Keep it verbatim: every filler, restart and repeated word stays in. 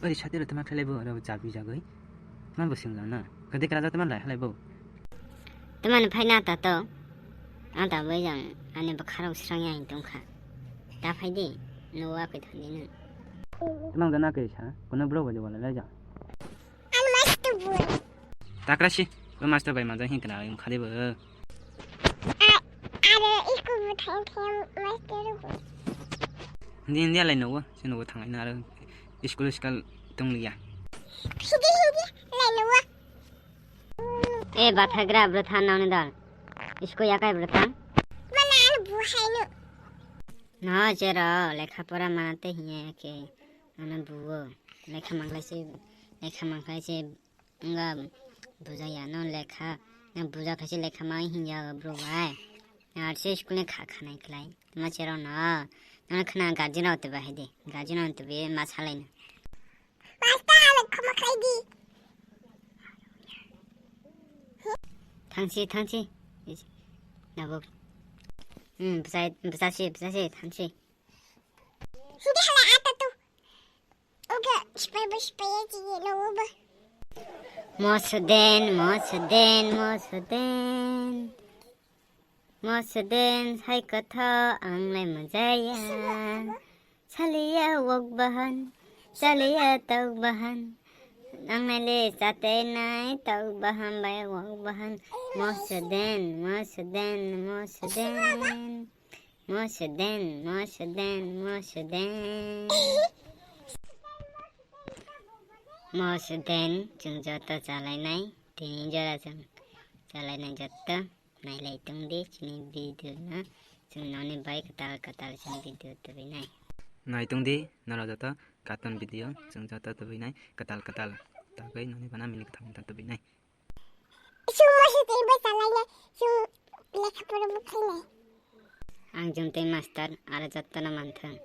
Oi, sati rw tama khlai bo, aro chabi jagwi. Ma bo singla na. Kadi kala tama lai khlai bo. Tamani phai na ta to. Ang ta bai jang, ani bwkha rok srang yang tong kha. Ta phai di, no wa koi thang di nang. Tamang jana khe sa, kono bro bai wala lai jang. Ang master boy. Takra si, ko master bai ma jang hin kana yung khali bo. Aro iko bo thang thang master boy. Hindi, hindi alai no, sino bo thang na aro school school tong liya. Hindi, hindi alai no. E bathagra bwrwtha nangni dal. Isko yakai bwrwtha. Mana ano buhaino. No jero lekha pora manate hinya ke. Ano buo. Lekha manglaise, lekha manglaise nga bujaya no lekha. Na buja khaise lekha ma hinya bro bai. Arse school ni kha khanai klai. Ma jero no. Na khna guardian rok te bahai de. Guardian rok te be ma salai na. Master, ano khoma khlai di. Thangsi, thangsi. Nabo. Hmm, bwsai, bwsasi, bwsasi, thangsi. Hindi hala ata tu. Oga, sipai bo sipai ya ji ye no bo. Mosden, mosden, mosden. Mosden sai kotho ang lai mojaya. Saliya wok bahan, saliya tok bahan. Ang lai le chate nai tok bahan bai wok bahan. Mosden, mosden, mosden. Mosden, mosden, mosden. Mosden, chwng joto chalainai. Tini jora chwng chalainai joto. Nailai tong di chini video no, chwng noni bai kwtal kwtal chini video tubinai. Nai tong di norok joto cartoon video, chwng joto tubinai kwtal kwtal. Tagwi noni bana mili kwtal kwtal tubinai. Chwng mosi tei bai chalainai, chwng lekha pora bo khainai. Ang jumtwi master, aro joto no manthang.